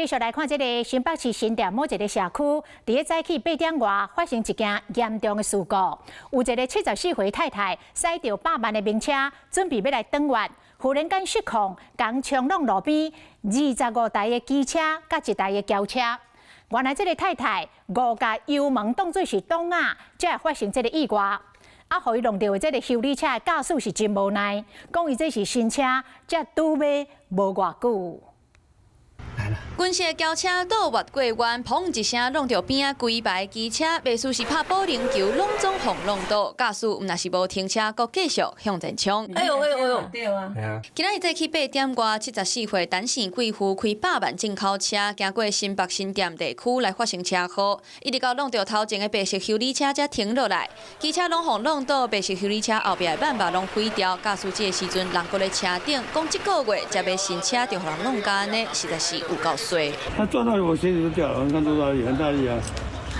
繼續來看這个新北市新店某一个社區，佇咧早起8點外發生一件嚴重的事故，有一个74歲太太駛著百萬的名車，準備欲來轉彎，忽然間失控，共衝挵路邊25台的機車佮一台的轎車。原來這个太太誤共油門當做是擋仔，才會發生這个意外。啊，予伊挵著的這个修理車的駕駛是真無奈，講伊這是新車，才拄買無偌久。軍事的轎車倒越過彎，砰一聲挵著邊仔規排機車，袂輸是拍保齡球，攏總予挵倒。駕駛毋若是無停車，閣繼續向前衝。哎喲哎喲哎喲！對啊。今仔日早起8點外，74歲陳姓貴婦開百萬進口車，經過新北新店地區來發生車禍，一直到挵著頭前的白色修理車才停落來。機車攏予挵倒，白色修理車後壁的挽肉攏毀掉。駕駛這个時陣，人閣咧車頂，講這個月才買新車就予人挵甲按呢，實在是有夠衰。他撞到我鞋子都掉了，你看多大力，很大力啊！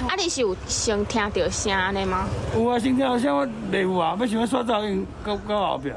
啊，你是有先聽著聲按呢嗎？有啊，先聽著聲，我袂有啊，欲想欲煞走到到後壁。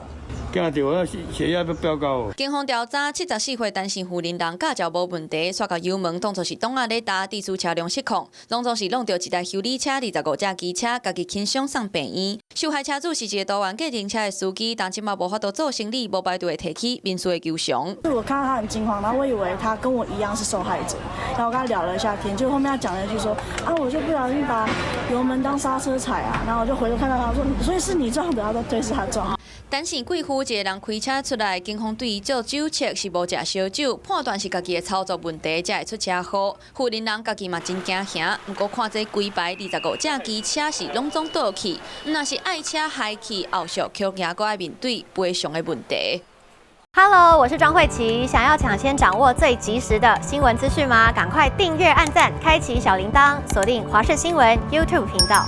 驚著我血壓欲飆高哦。警方調查，74歲陳姓婦人人駕照無問題，煞共油門當作是擋仔咧踏，致使車輛失控，攏總是挵著一台修理車、25隻機車，家己輕傷送病院。受害車主是一个多元計程車的司機，但這馬無法度做生理，無排除會提起民事的求償。我看到他很驚慌，然後我以為他跟我一樣是受害者，然後我跟他聊了一下天，就後面他講了一句說：啊，我就不小心把油門當剎車踩啊，然後我就回頭看到他說，所以是你撞的，他說對，是他撞。陳姓貴婦一个人開車出來，警方對伊做酒測是無食燒酒，判斷是家己的操作問題才會出車禍。負責人家己嘛真驚嚇，毋過看這規排25隻機車是攏總倒去，毋若是愛車害去，後續恐驚閣愛面對賠償的問題。 Hello，我是莊慧琪，想要搶先掌握最及時的新聞資訊嗎？趕快訂閱、按讚、開啟小鈴鐺，鎖定華視新聞 YouTube 頻道。